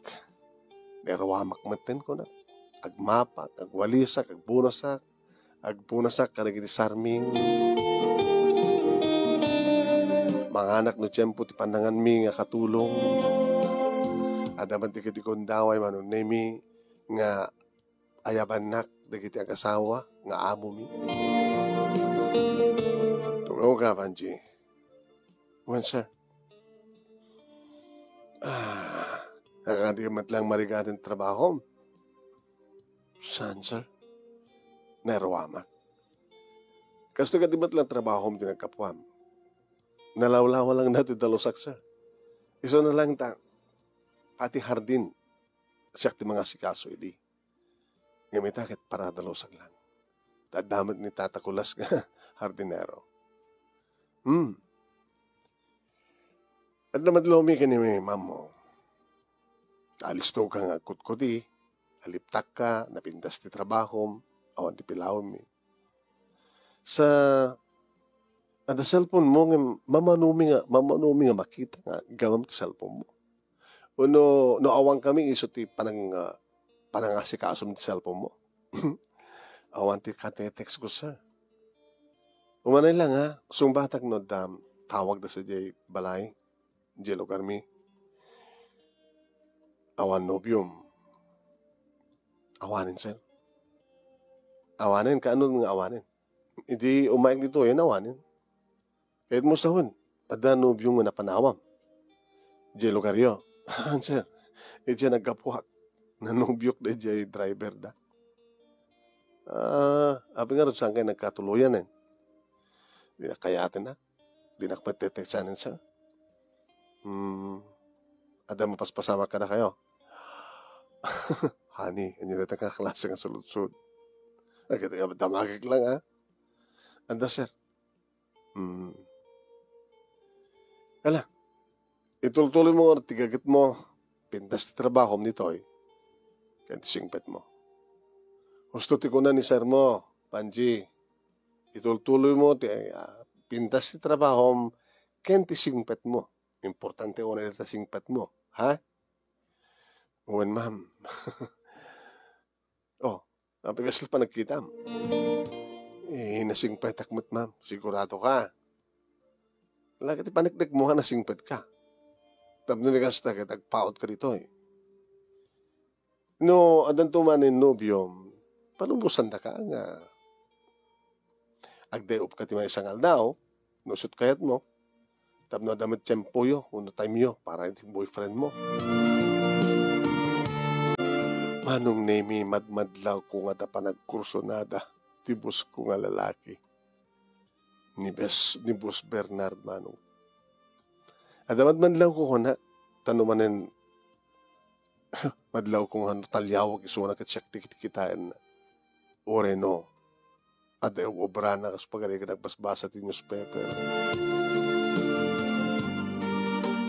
Naruamak metten, kunak. Agmapak, agwalisak, agbunasak, agbunasak kadagiti sarming. Manganak no tiempo ti pananganmi nga katulong. Adda man ti kadi kundaway, Manong Nemi, nga ayabannak dagiti agasawa nga amomi. Tumaw ka, Panji. Wen, sir. Ah, nakadi met lang marigat ti trabahom. Saan, sir? Naruamak. Kastoy kadi met lang trabahom ti naggapuam. Nalawlawa lang daytoy dalusak, sir. Isu na lang ta, pati hardin, siak ti mangasikaso idi. Ngem ita ket paradalusak lang. Ta adda met ni Tata Kulas nga hardinero. Hmm. Adda met lumi ken ni mammo. Alisto ka nga agkutkudi, aliptak ka, napintas ti trabahom, awan ti pilawenmi. Sa, adda cellphone mo ngem mamanomi nga, mamanomi nga makita nga agamem ti cellphone mo. Wenno, no awan kami isu ti panang-, ah, panangasikasom ti cellphone mo. Awan ti katetext ko, sir. Umanay lang, ha? Sungbatak no adda tawagda sadiay balay, diay lugarmi. Awan nobiom. Awanen, sir. Awanen, kaano nga awanen? Idi umayak ditoy, awanen. Ket mo sawen, adda nobiom nga napanawam. Diay lugaryo. Sir, idiay naggapuak. Nanobiok daydiay driver da. Ah, apay ngarud, saan kayo nagkatuloyan, eh? Dinak kayaten, ah. Dinak pagteteksanen, sir. Hmm, adda mapaspasamak kadakayo? Honey, ania dayta nga klase nga suludsod? Ay, ket damagek lang, ah. Adda, sir. Hmm. Ala, itultuloy mo ti gaget mo, pintas ti trabahom ditoy, ken ti singpet mo. Husto ti kuna ni sir mo, Panji, itultuloy mo ti, ah, pintas ti trabahom ken ti singpet mo. Importante unay dayta singpet mo, ha? Wen, ma'am. Oh, apay kasla panagkitam? Eh, nasingpetak met, ma'am. Sigurado ka? Ala ket ipaneknek mo nga nasingpet ka. Tapno ni kasta ket agpaut ka ditoy. No, addanto manen nobiom, palubosan da ka nga agday-op ka ti maysa nga aldaw, no isut kayat mo, tapno adda met tiempoyo wenno time-yo para iti boyfriend mo. Manong Nemi, madmadlaw ko nga adda panagkursunada ti boss ko nga lalaki. Ni Bes-, ni Boss Bernard, manong. Adda madmadlaw ko kuna, ta no manen madlaw ko nga no taliawak isuna ket siak ti kitkitaenna. Uray no, adda ub-obrana kas pagari ket agbasbasa ti newspaper.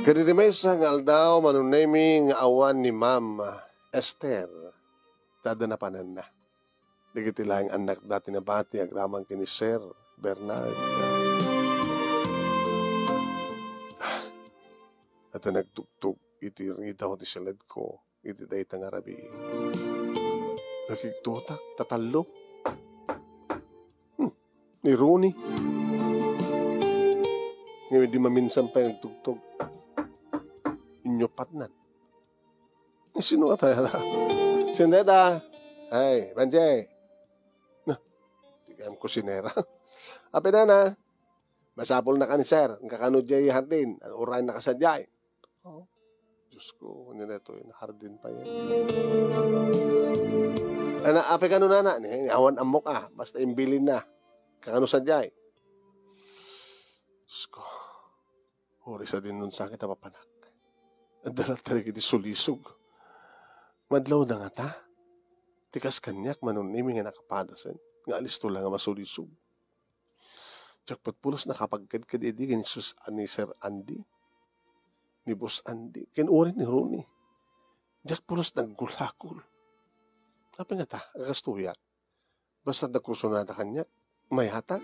Ket iti maysa nga aldaw, Manong Nemi, nga awan ni Ma'am Esther, ta adda napananna. Dagiti laeng annakda ti nabati agraman ken ni Sir Bernard. Adda nagtugtog iti ridaw ti siledko iti dayta nga rabii. Nakigtotak, tatallo. Hmm, ni Ronnie. Ngayon, di maminsan pa yung tugtog. Inyo patnan. Sino nga pala? Sino deta? Ay, Banjay. Na, di kayam kusinera. Apay nana, masapul na kan, sir. Ang kakano jay hardin, uray na kasajay. Oh, Diyos ko, nila ito, yung hardin pa yan. Ana, apay kano nana, ni, awan amok ah, basta imbilin na. Kakano sajay. Diyos ko. Uri sa din nun sakit a papanak. Adda latta dagiti sulisog. Madlaw da ngata. Ti kas kaniak, Manong Nemi nga nakapadasen, nga alisto la nga masulisog. Diak pulos nakapagkedked idi ken ni Sus-, ni Sir Andy, ni Boss Andy, ken uray ni Ronnie. Diak pulos naggulakol. Apay ngata, agastuyak. Basta nagkursunada kaniak, mayata.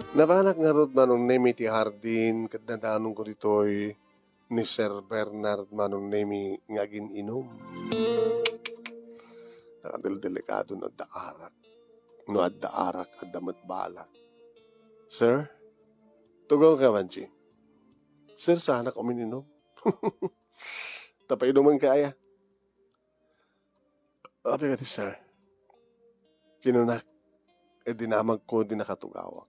Nabanak ngarud, Manong Nemi, ti hardin ket nadanonko ditoy ni Sir Bernard, Manong Nemi, nga agin-inum. Nakadeldelikado no adda arak. No adda arak, adda met bala. Sir, tugaw ka, Manchi. Sir, saanak umin-inum. Ta painumenka aya. Apay kadi, sir? Kinunak, eh, dinamagko, di nakatugawak.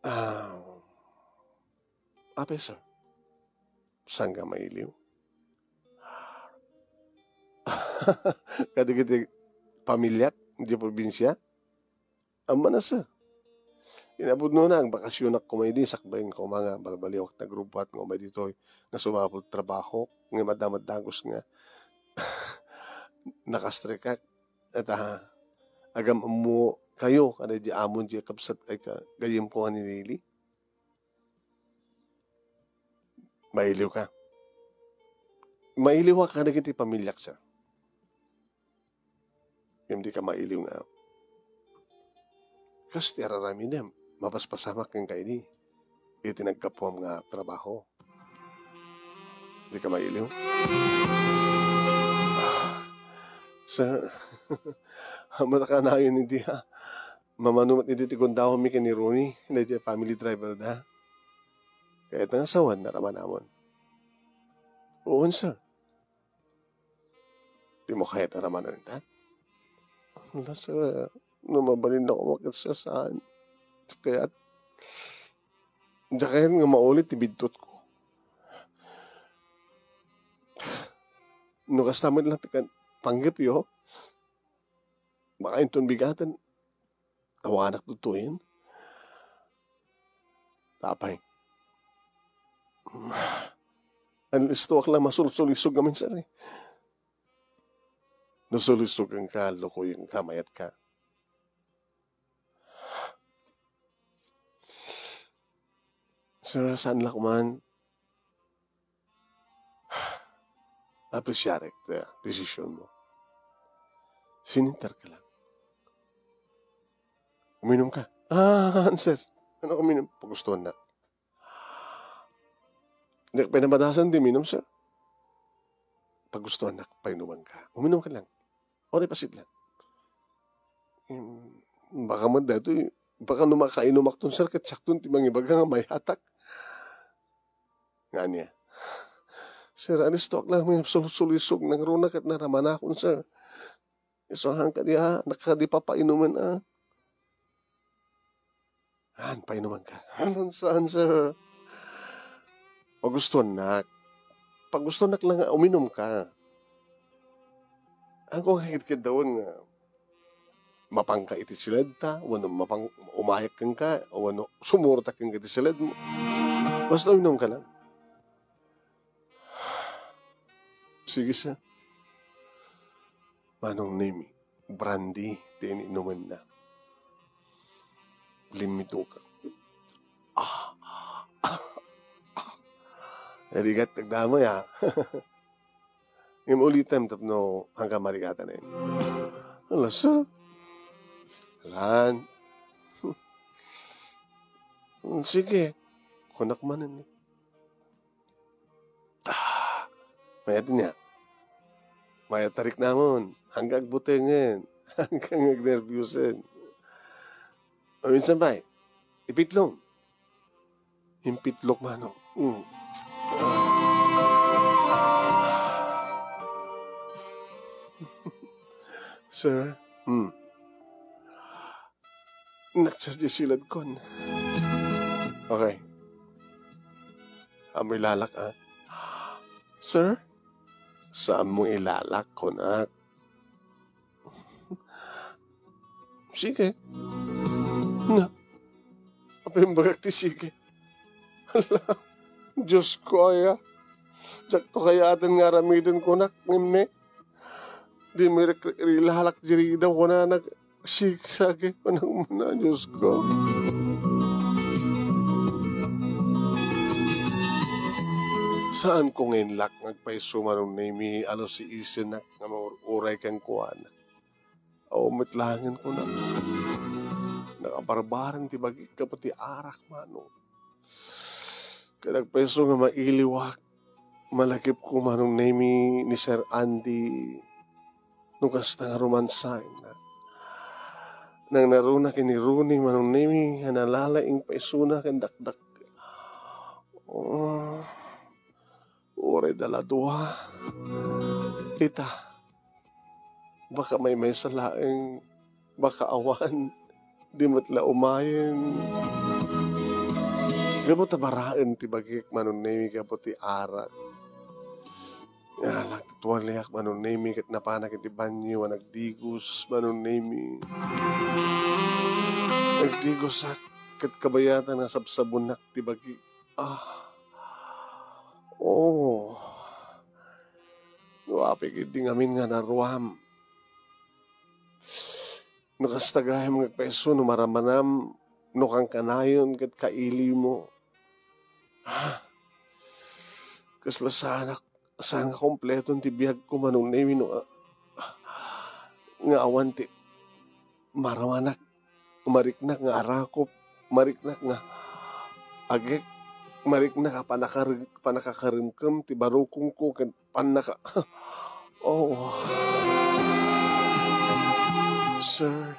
Ah, apay, sir? Saan ka mailiw? Kadagiti pamiliak di probinsia? Ammana, sir. Inapudnona, agbakasionak koma idi, sakbayen koma nga balbaliwak nagrubbuat nga umay ditoy nga sumapul trabaho, nga madamag dagus nga nakastrekak. Eta, agam-ammo kayo, kada di amon di kabsat ay ka, gayyem ko nga ni Lily. Mailiw ka. Mailiwak kadagiti pamiliak, sir. Ngem di ka mailiw nga, kas ti ar-aramidem, mapaspasamak kenka idi, iti naggapuam nga trabaho. Di ka mailiw? Sir, mata kanayon idi, ha? Mamano met idi ti gundawmi ken ni Ronnie, daydi family driver da. Kayat nga sawen, naramanamon. Wen, sir. Dimo kayat a ramanan ita? Wala, sir. No mabalin ako makit, sir, saan? Kayat, diak kayat nga maulit ti bidtotko. No kasta met lang ti kan-, panggepyo, baka inton bigaten, awanak dudtoyen. Apay. Alistoak la masulsulisog ngamin, sir, eh. No sulisogenka, lukoyenka, mayatka. Sir, saan la kuman. Apresiarek ti desisionmo. Sininterka lang. Uminom ka. Ah, sir. Ano uminom? Pagustuhan na. Diak pay namadasan ti uminom, sir. Pagustuhan na, painuman ka. Uminom ka lang. Ori pasit lang. Hmm, baka man daytoy, baka no makainumakton, sir, ket siakton ti mangibaga nga mayatak. Nga ania? Sir, alistoak lang, may sulsulisog, nangruna ket naramanakon, sir. Isu, han kadi, ha? Nakadi papainuman, ah. Han, painuman ka. Han, saan, sir? Pagustuannak. Pagustuannak lang nga uminom ka. Haanko nga kidkiddawen nga mapanka iti siledta, wenno mapang-, umayak kenka, wenno sumurota kenka iti siledmo. Basta uminom ka lang. Sige, sir. Manong Nemi, brandy ti iniinumenna. Limmituka. Ah. Rigat, agdamay, ah. Ngem ulitem tapno hangga marigatan, eh. Ala, sir. Lan. Sige. Kunak manen, eh. Ah, mayat niya. Mayat tarik namon. Hangga agbutengen. Hangga agnerbiusen. O, minsan pay, ipitlong. Impitlok, manong. Mm. Sir? Mm. Nagsa di siladkon. Okay. Amoy lalak, ah. Sir? Saan mo ilalak, kunak? Sige. Na, apay imbagak ti sige? Hala, Diyos ko, aya. Diak to kayaten nga aramiden, kunak, ngem ne. Di mi rek-, rilalak diri daw kunana, sige, sige, kunana, Diyos ko. Saan ko nga inlak nga agpayso, Manong Nemi, alusiisenak nga maur-uray kenkuana. Aw met laengen, kunak. Nakabarbareng ti bagik gapu ti arak, Manong. Ket agpayso nga mailiwak, malakipko, Manong Nemi, ni Sir Andy, no kasta nga romansaenna. Nangnaruna ken ni Rooney, Manong Nemi, nga nalalaing paysona ken dakdak. Oh, uray da la dua. Ita, baka maymaysa laeng, baka awan, di met la umayen. Gapu ta baraen ti bagik, Manong Nemi, gapu ti arak. Alak ti tualiak, Manong Nemi, ket napanak iti banio a nagdigos, Manong Nemi. Nagdigosak, ket kabayatan nga sabsabonak ti bagik. Ah. Oh. No apay ketdi ngamin nga naruam. No kasta gayam nga agpayso, no maramanam, no kankanayon ket kailimo. Ah. Kasla saanak, saan nga kompleton ti biagko, Manong Nemi, no, ah, nga awan ti maramanak, mariknak nga arakop, mariknak nga agek, mariknak a panakar-, panakakaremkem ti barukongko ken pannaka-, oh. Sir,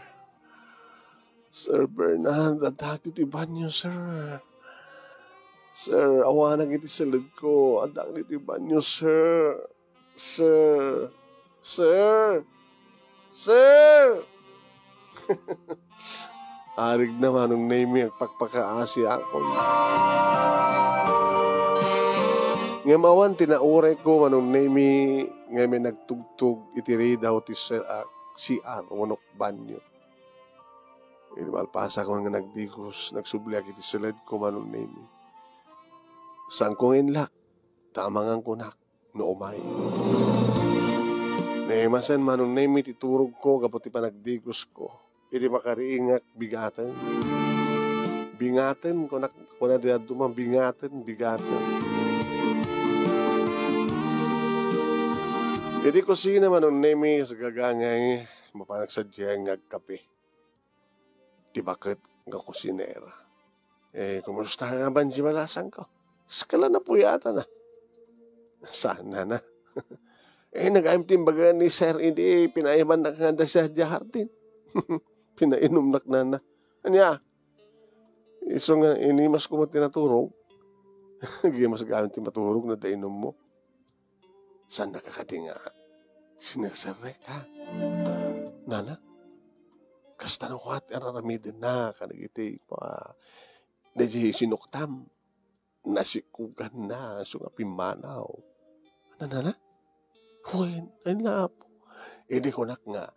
Sir Bernard, adda ditoy banio, sir. Sir, awanak iti siledko. Adda ditoy banio, sir. Sir. Sir. Sir! Arigna, Manong Nemi, agpakpakaasiakon. Ngem awan ti naurayko, Manong Nemi, nga may nagtugtog iti ridaw ti C R, ah, C R wenno banio. Idi malpasakon nga nagdigos, nagsubliak iti siledko, Manong Nemi. Saanko nga inlak, ta amangan kunak no umay. Naimasen, Manong Nemi, ti turogko gapu ti panagdigosko. Idi makariingak, bigaten. Bingaten, kunak, kuna di aduma, bingaten, bigaten. Idi kusina, Manong Nemi, sa gagangay, mapanak sadiay nga agkape. Ti baket nga kusinera. Eh, kumusta nga ban di balasangko? Sakala napuyatan, ah. Saan, nana? Eh, nagayam ti imbaga ni Sir idi pinayabannak nga adda sa jardin. Pinainumnak, nana. Ania? Isu nga inimasko met ti naturog. Agimas gayam ti maturog no adda inummo. Saannaka kadi nga sinerserrek, ha? Nana, kasta no kua ti ar-aramidenna kadagiti kua, daydiay sinuktam, nasikuganna isu nga pimmanaw. Nana, nana? Wen, ay na, Apo. Idi kunak nga,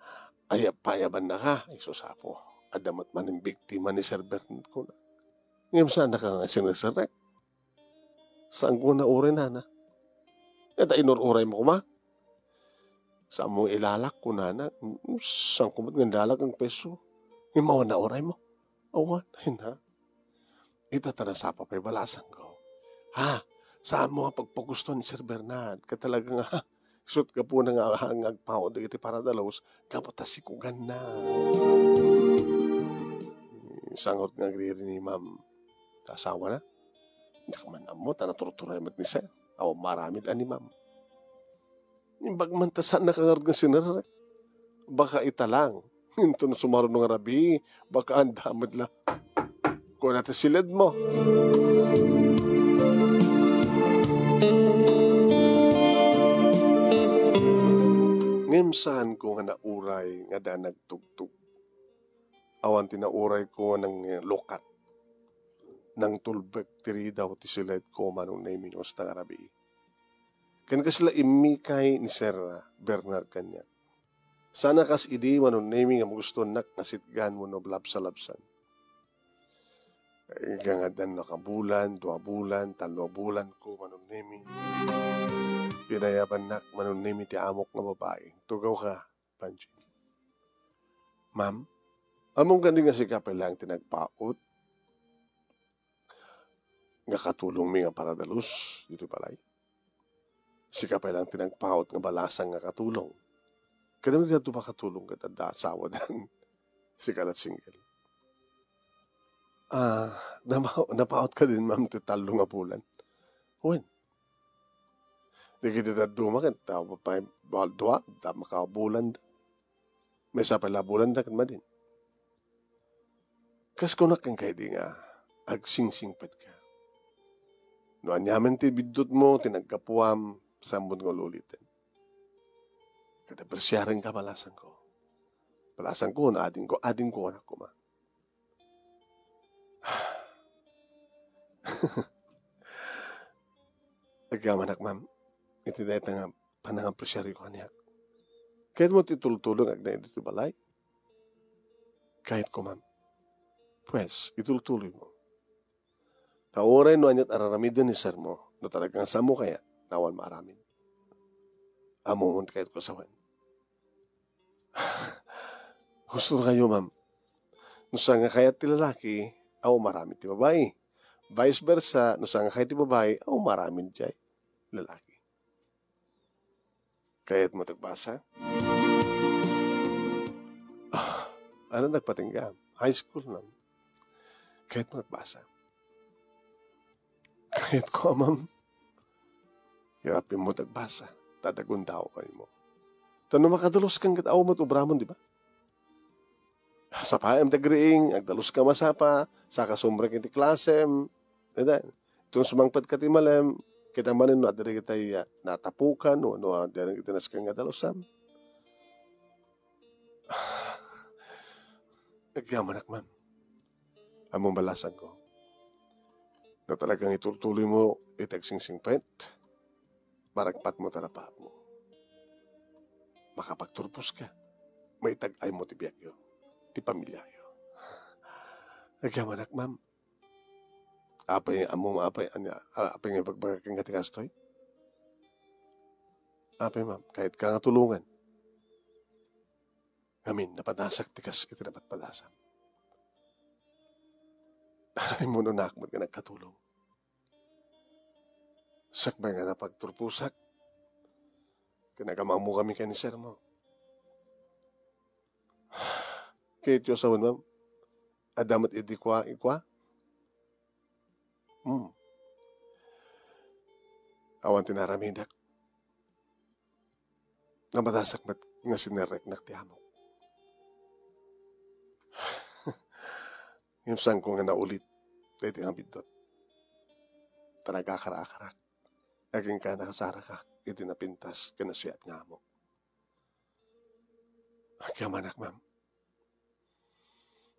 ay, payabannaka, isu sa Apo. Adda met manen biktima ni Sir Bernard, kunak. Ngem saannaka nga sinerserrek. Saanko nga nauray, nana. Ita inur-uraymo koma. Saanmo ilalak, kunana. Mm, saanko met nga ilalak nga peso. Ngem awan nauraymo. Awan, ay na. Ita ta nasapa pay balasangko. Ha? Saanmo nga pagpagustuan ni Sir Bernard. Ket talaga nga, isut gapuna nga, nga agpaut dagiti paradalos, gapu ta sikuganna. Sangot nga agriri ni Ma'am. Asawana? Diak man ammo ta naturturay met ni Sir. Awan maaramid a ni Ma'am. Imbag man ta saannaka ngarud nga sinerrek. Baka ita lang. Inton sumaruno nga rabii, baka anda met la. Kuna ti siledmo. Ngem saanko nga nauray nga adda nagtugtog. Awan ti naurayko nga nanglukat. Nangtulbek ti ridaw ti siledko, Manong Nemi, no kasta nga rabii. Ken kasla immikay ni Sir Bernard kaniak. Saan a kas idi, Manong Nemi, nga magustonak nga sitgan wenno labsalabsan. Ika nga addan nakabulan, dua bulan, tallo a bulan ko, Manong Nemi. Pinayabannak, Manong Nemi, ti amok nga babai. Tugawka, Panji. Ma'am, ammom kadi nga sika pay laeng ti nagpaut nga katulongmi nga paradalos ditoy balay? Sika pay laeng ti nagpaut nga balasang nga katulong. Kadam dagiti adu a katulong ket adda asawadan. Sika la single. Ah, napa-, napaut kadin, ma'am, ti tallo nga bulan. Wen. Dagiti dadduma ket, ah, pay-, bal-, dua, da-, makabulan da. Maysa pay la bulan da ket madin. Kas kunak kenka idi nga agsingsingpet ka. No aniaman ti biddutmo, ti naggapuam, saan met nga ul-uliten. Ket apresiarenka, balasangko. Balasangko, no adingko, adingko kunak koma. Agyamanak, ma'am, iti dayta nga panangapresiaryo kaniak. Kayatmo ti tultuloy nga agnaed iti balay? Kayatko, ma'am. Pues, itultuloymo. Ta uray no aniat araramiden ni sermo, no talagang saanmo kayat, awan maaramid. Ammom ti kayatko sawen. Husto kayo, ma'am. No saan nga kayat ti lalaki, awan maaramid ti babai. Vice versa, no saan nga kayat ti babai, awan maaramid jay lalaki. Kayatmo ti agbasa? Ah, ano nagpatingga? High school, ma'am. Kayatmo ti agbasa? Kayatko, ma'am. Irappimmo ti agbasa, ta agundawaymo. Ta no makadaluskan ket awan met ubramon, di ba? Sapaem ti agriing, agdaluska masapa, saka sumrek iti klasem. Dayta, iti no sumangpet ka ti malem, kita manen no adda dagitay, ah, natapukan, no, no adda dagiti nasken nga dalusam. Agyamanak, ma'am. Ammom, balasangko. No talagang itultuloymo iti agsingsingpet, maragpatmo ti arapaapmo. Makapagturposka. Maitag-aymo ti biagyo, ti pamiliayo. Agyamanak, ma'am. Apay, ammom, apay, ania, a-, apay nga ibagbaga kenka ti kastoy? Apay, ma'am, kayatka nga tulongan. Ngamin, napadasak ti kas iti napatpadasam. Immunonak met nga nagkatulong. Sakbay nga napagturposak, ket nagamammo kami ken ni sermo. Kayatyo sawen, ma'am? Adda met idi kua-, ikua? Hmm. Awan ti naaramidek. Napadasak met nga sinerreknak ti amok. Ngem saanko nga naulit daytoy nga biddut. Ta nagakar-akarak. Agingga nakasarakak iti napintas ken nasiat nga amok. Agyamanak, ma'am.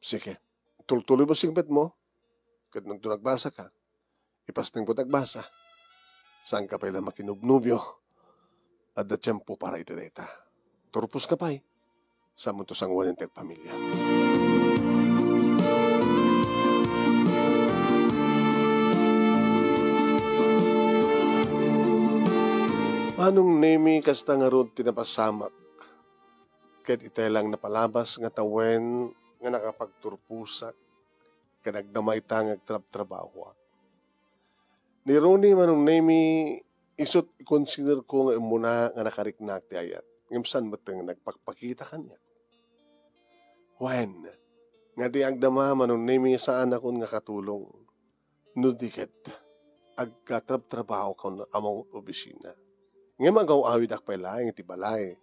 Sige, tultuloymo singpetmo. Ket no agbasaka, ipastengmo ti agbasa. Saanka pay la makinubnubio. Adda tiempo para iti dayta. Turposka pay. Saanmonto sanguanen ti agpamilia. Manong Nemi, kasta ngarud ti napasamak. Ket itay lang napalabas nga tawen nga nakapagturposak ken agdama ita nga agtrabtrabahoak. Ni Ronnie, Manong Nemi, isut' ikonsiderko nga immuna nga nakariknak ti ayat, ngem saan met nga nagpakpakita kaniak. Wen, nga di agdama, Manong Nemi, saanakon nga katulong. No di ket, agkatrabtrabahokon a mangob-obisina. Ngem agaw-awidak pay laeng iti balay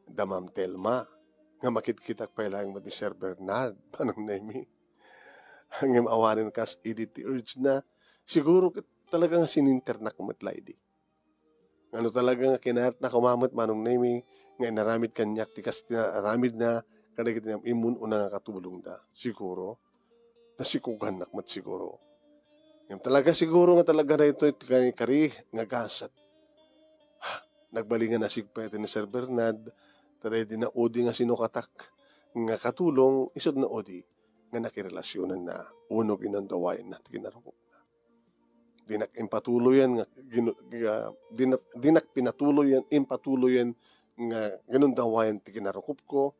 da Ma'am Telma, nga makitkitak pay laeng met ni Sir Bernard, Manong Nemi. Ngem awanen kas idi ti urge na, siguro ket talaga nga sininternak met la idi. Nga no talaga nga kinayatna koma met, Manong Nemi, nga inaramid kaniak ti kas ti naaramidna kadagiti immun-una nga katulongda, siguro, nasikugannak met siguro. Ngem talaga siguro nga talaga daytoy ti kari-kari nga gasat. Nagbalin nga nasigpa iti ni Sir Bernard, ta daydi naudi nga sinukatak nga katulong, isut' naudi nga nakirelasionanna wenno ginundawayanna ti kinarukopna. Dinak impatuloyan nga ginu-, nga, dinak, dinak pinatuloyan, impatuloyan nga ginundawayan ti kinarukopko.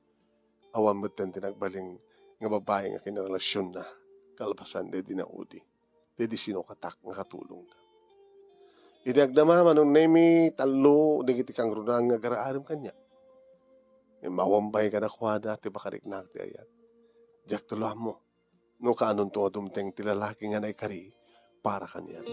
Awan metten ti nagbalin nga babai nga kinarelasionna kalpasan daydi naudi, daydi sinukatak nga katulongna. Idi agdama, Manong Nemi, tallo dagiti kangrunaan nga agaraarem kaniak. Ngem awan pay kadakuada ti pakariknak ti ayat. Diak tuloy ammo. no kaanonto nga dumteng ti lalaki nga naikari para kaniak.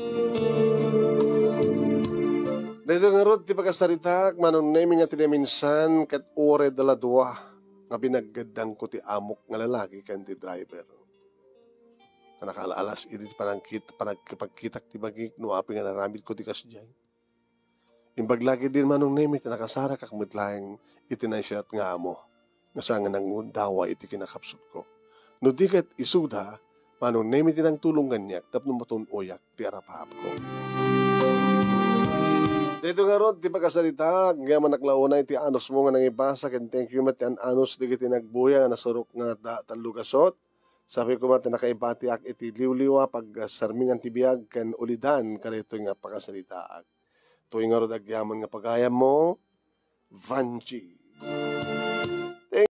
Daytoy ngarud ti pakasaritaak, Manong Nemi, nga ti naminsan ket uray da la dua nga binaggaddangko ti amok nga lalaki ken ti driver. Nga nakaal-alas idi ti panangkit-, panagkipagkitak ti bagik no apay nga naramidko ti kasdiay. Imbag la ketdin, Manong Nemi, ta nakasarakak met laeng iti naisiat nga amo, nga saan nga nangundawa iti kinakapsutko. No di ket isuda, Manong Nemi ti nangtulong kaniak tapno matun-oyak ti arapaapko. Daytoy ngarud ti pakasaritaak, agyamanak la unay ti anusmo nga nangibasa, ken thank you met ti an-anus dagiti nagbuya nga nasurok nga da-, tallo gasut. Sapay koma ti nakaibatiak iti liwliwa, pagsarmingan ti biag ken ulidan kadaytoy nga pakasaritaak. Toy ngarud agyaman nga pagayammo, Vanji.